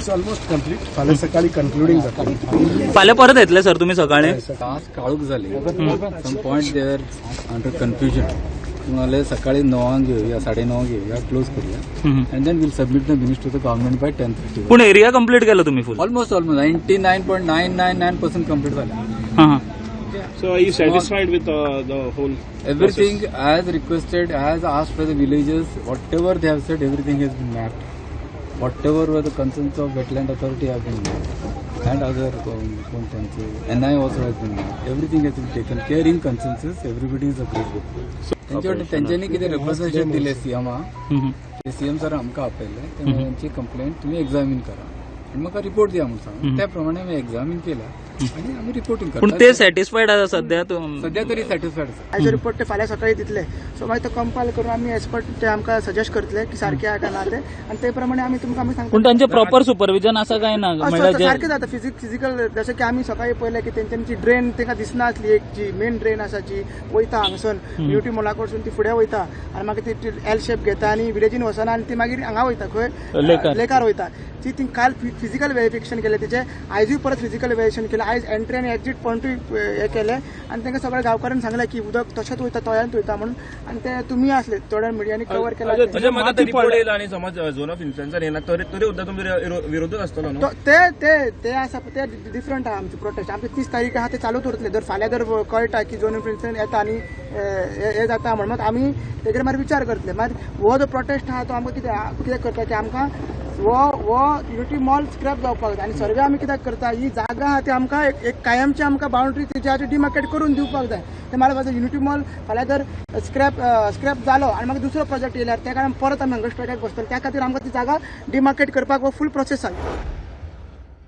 It's almost complete. फाल्यां सकाळी कन्क्लुडींग जातलें. फाल्यां परत येतले सर तुमी सकाळी? आज काळोख झाली. Some point they are under confusion. म्हणाले सकाळी 9 घेऊया, 9:30 घेऊया, क्लोज करूया and then we'll submit the minutes to the government by 10:30. पूण एरिया कंप्लीट केलो तुम्ही फुल? Almost 99.999% complete झालं. हां हां So are you satisfied with the whole Everything as requested, as asked by the villagers, whatever they have said, everything has been mapped. Whatever were the concerns of wetland authority have been mapped. And other कोण त्यांचे NI also has been mapped. Everything has been taken care in consensus. Everybody is agreed with. त्यांचे त्यांच्यानी किती representation दिले सीएमा, ते CM sir आमकां आपयले. ते त्यांची complaint तुम्ही एक्झामीन करा आणि म्हाका रिपोर्ट दिया म्हणून सांग. त्या प्रमाणे आमी एक्झामीन केला आणि आमी रिपोर्टिंग पूण करता. ते सॅटिस्फायड आसा सध्या सध्या तरी सॅटिस्फायड आसा. आयचो रिपोर्ट ते फाल्यां सकाळी दितले. सो मागीर तो कंपायल करून आमी एज पर ते आमकां सजेस्ट करतले की सारकें आहा काय ना ते आनी ते प्रमाणे आमी तुमकां आमी सांगता. पूण तांचे प्रॉपर सुपरविजन आसा काय ना? म्हणल्यार सारकें जाता. फिजिकल, जशें की आमी सकाळी पळयलें की तेंच्यांनी जी ड्रेन तांकां दिसना आसली, एक जी मेन ड्रेन आसा जी वयता हांगसून युनिटी मॉला कडसून, ती फुडें वयता आनी मागीर ती एल शेप घेता आनी विलेजीन वचना आनी ती मागीर हांगा वयता खंय? लेकार. लेकार वयता. ती ती काल फिजिकल व्हेरिफिकेशन केलें तेचें, आयजूय परत फिजिकल व्हेरिफिकेशन केलें. आयज एंट्री आनी एक्झीट पॉयंटूय हे केले आनी तांकां सगळ्या गांवकारांनी सांगलें की उदक तशेंच वयता, तळ्यांत वयता म्हणून. आनी ते तुमी आसले, थोड्या मिडियांनी कवर केला. म्हणजे म्हाका रिपोर्ट येयला आणि समज झोन ऑफ इन्फ्लुएन्सर येना तरी तरी सुद्दां तुमचो विरोधच आसतलो न्हू? ते ते ते आसा, ते डिफरंट आहा. आमचे प्रोटेस्ट, आमचे 30 तारीख आहा, ते चालूच उरतले. जर फाल्यां जर कळटा की झोन इन्फ्लुएन्सर येता आनी हे जाता म्हण, मात आमी तेजेर मागीर विचार करतले. मागीर हो जो प्रोटेस्ट आहा तो आमकां कितें कित्याक करता की आमकां हो युनिटी मॉल स्क्रॅप जावपाक जाय. आनी सर्वे आमी कित्याक करता? ही जागा आहा ती आमकां एक कायमची आमकां बाउंड्री तेजी डिमार्केट करून दिवपाक जाय. ते म्हाका युनिटी मॉल फाल्यां जर स्क्रॅप स्क्रॅप जालो आनी मागीर दुसरो प्रोजेक्ट येयल्यार त्या कारणान परत आमी हंगर स्ट्रायकाक बसतले. त्या खातीर आमकां ती जागा डिमार्केट करपाक हो फूल प्रोसेस आहा.